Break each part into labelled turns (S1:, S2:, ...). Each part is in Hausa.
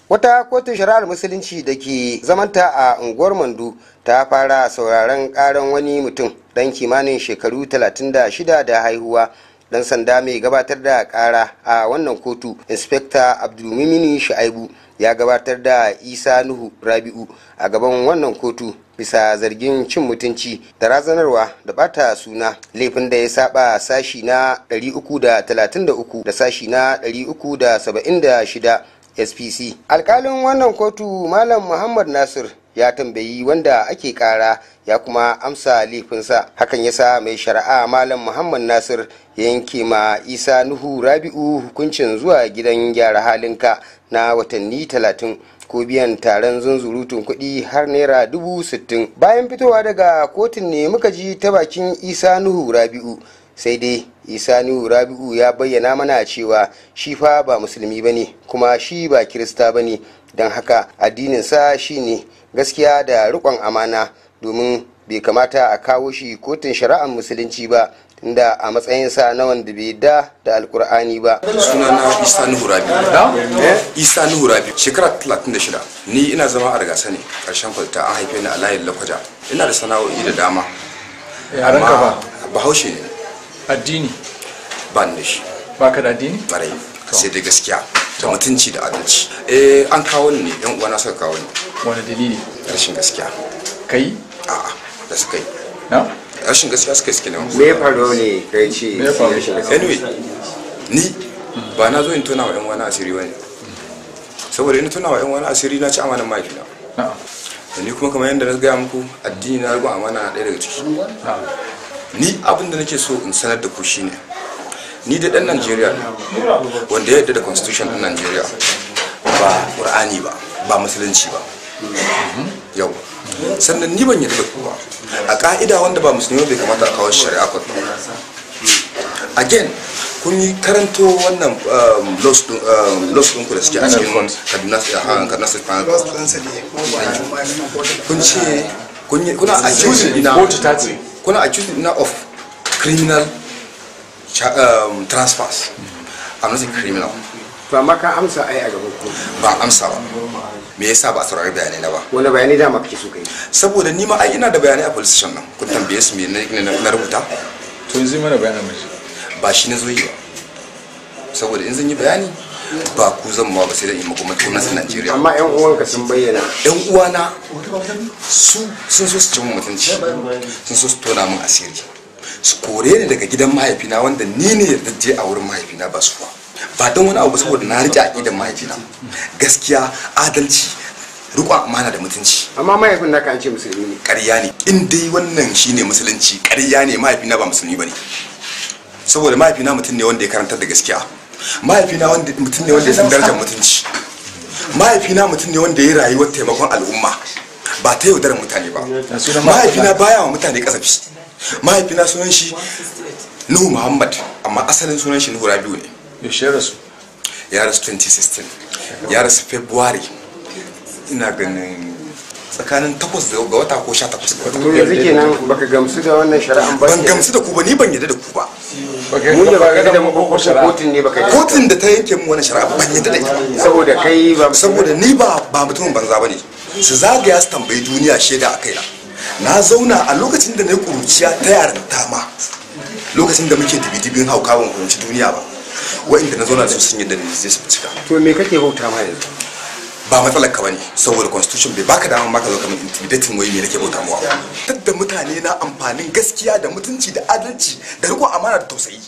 S1: Wata kotun shari'ar musulunci da ke zamanta a unguwar Mandu ta fara sauraron karan wani mutum dan kimanin shekaru 36 da haihuwa. Dan sanda mai gabatar da kara a wannan kotu, Inspector Abdulmumini Shu'aibu, ya gabatar da Isa Nuhu Rabi'u a gaban wannan kotu bisa zargin cin mutunci da razanarwa da bata suna, laifin da ya saba sashi na 333 da sashi na 376 SPC. Alkalin wannan kotu, Malam Muhammad Nasir, ya tambayi wanda ake kara, ya kuma amsa laifinsa. Hakan yasa mai shari'a Malam Muhammad Nasir ya yanke ma Isa Nuhu Rabi'u hukuncin zuwa gidan gyara halinka na watanni 30 ko biyan taron zunzurutun kuɗi har naira 60,000. Bayan fitowa daga kotun ne muka ji ta bakin Isa Nuhu Rabi'u. Sai dai Isa Nuhu Rabi'u ya bayyana mana cewa shi fa ba musulmi bane kuma shi ba kirista bane, don haka addininsa shine gaskiya da riƙon amana, domin bai kamata a kawo shi kotun shari'ar musulunci ba, tunda a matsayinsa na wanda bai da da Alkur'ani ba.
S2: Sunana Isa Nuhu Rabi'u, Isa Nuhu Rabi'u, shekara 36. Ni ina zama a Rigasa ne, karshen kwalta. An haife ni a layin Lakwaja. Ina da sana'o'i da dama.
S3: Yaran ka ba?
S2: Bahaushe ne.
S3: Addini?
S2: Ba ni da shi.
S3: Ba ka da addini?
S2: Barai, sai dai gaskiya da mutunci da adalci. Eh, an kawo ni ne, yan uwana suka kawo ni.
S3: Wani dalili?
S2: Rashin gaskiya.
S3: Kai?
S2: A'a, da suka yi.
S3: Na?
S2: Rashin gaskiya suka yi, suke neman.
S1: Me ya faru ne kai ce
S3: Me ya faru?
S1: rashin gaskiya?
S2: Anyway, ni ba na zo in tona wa yan uwana asiri bane, saboda in tona wa yan uwana asiri na ci amanar mahaifina.
S3: Na'am.
S2: Da ni kuma, kamar yadda na gaya muku, addini na riƙon amana na ɗaya daga ciki.
S3: Na'am.
S2: Ni abin da nake so in sanar da ku shine, ni da ɗan Najeriya ne wanda ya yarda da constitution ɗin Najeriya, ba Qur'ani ba, ba musulunci ba. Yau sannan ni ban yarda da ku ba. A ka'ida, wanda ba musulmi ba bai kamata a kawo shari'a court ba. Again, kun yi karanto wannan laws ɗinku da suke a cikin Kaduna, Kaduna State Penal Code. Kun ce kuna accusing ina
S3: Kotu ta ce.
S2: Kuna accusing ina of criminal transfers. I'm not a criminal.
S1: To, amma ka amsa ai a gaban kotu.
S2: Ba amsa ba. Me yasa ba a saurari bayanai na ba?
S1: Wani bayani dama kake so kai?
S2: Saboda ni ma ai ina da bayanai a police station nan. Kun tambaye su me na rubuta.
S3: To, yanzu mana bayanin mai.
S2: Ba shi na zo yi ba, saboda in zan yi bayani ba ku zan ma ba, sai dai in ma gwamnatin Najeriya.
S1: Amma yan uwanka sun bayyana.
S2: Yan uwana su sun so su ci mun mutunci, sun so su tona min asiri, su kore ni daga gidan mahaifina, wanda ni ne je a wurin mahaifina, ba su ba. Ba don wani abu ba, saboda na rike aƙidan mahaifina: gaskiya, adalci, riƙon amana da mutunci.
S1: Amma mahaifin naka an ce musulmi ne.
S2: Ƙarya ne. In dai wannan shine musulunci, ƙarya ne. Mahaifina ba musulmi bane, saboda mahaifina mutum ne wanda ya karantar da gaskiya. Mahaifina wanda mutum ne wanda ya san darajar mutunci. Mahaifina mutum ne wanda ya yi rayuwar taimakon al'umma, ba ta yaudarar mutane ba.
S3: Sunan
S2: Mahaifina baya wa mutane kasafi. Mahaifina sunan shi Nuhu Muhammad, amma asalin sunan shi Nuhu Rabiu ne.
S3: Yaushe ya rasu?
S2: Ya rasu 2016, ya rasu February, ina ganin tsakanin 8 ga wata ko 18 ga wata.
S1: To, yanzu kenan baka gamsu da wannan shari'an ba?
S2: Ban gamsu da ku ba. Ni ban yarda da ku ba.
S1: Mu da baka da mu ko kotun ne baka yarda?
S2: Kotun da ta yanke mu wannan shari'a, ban yarda da ita ba.
S1: Saboda kai ba
S2: Saboda ni ba mutumin banza bane. Su zagaya su tambayi duniya shaida a kaina. Na zauna a lokacin da na yi kuruciya ta yarinta ma, lokacin da muke dibi-dibin hauka, ban kuruci duniya ba, wa'inda na zauna da su sun yadda ni, zai su cika.
S1: To, me kake bauta ma yanzu?
S2: Ba matsalar ka bane, saboda constitution bai baka dama ma ka zo kamar intimidating wai me nake bauta mawa. Da mutane na amfanin gaskiya da mutunci da adalci da riƙon amana da tausayi.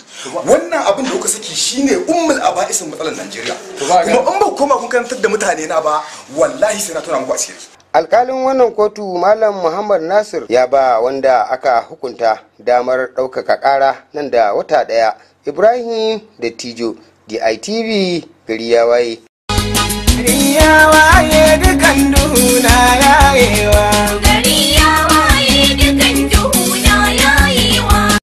S2: Wannan abin da kuka saki shine ummul aba'isin matsalar Najeriya.
S3: Ba ga-
S2: Kuma in ba ku koma kun karantar da mutane na ba, wallahi sai na tona muku asiri.
S1: Alkalin wannan kotu, Malam Muhammad Nasir, ya ba wanda aka hukunta damar ɗaukaka ƙara nan da wata ɗaya. Ibrahim Dattijo, DITV, gari ya waye.
S4: Gari ya waye, dukan duhu na yayewa.
S5: Gari ya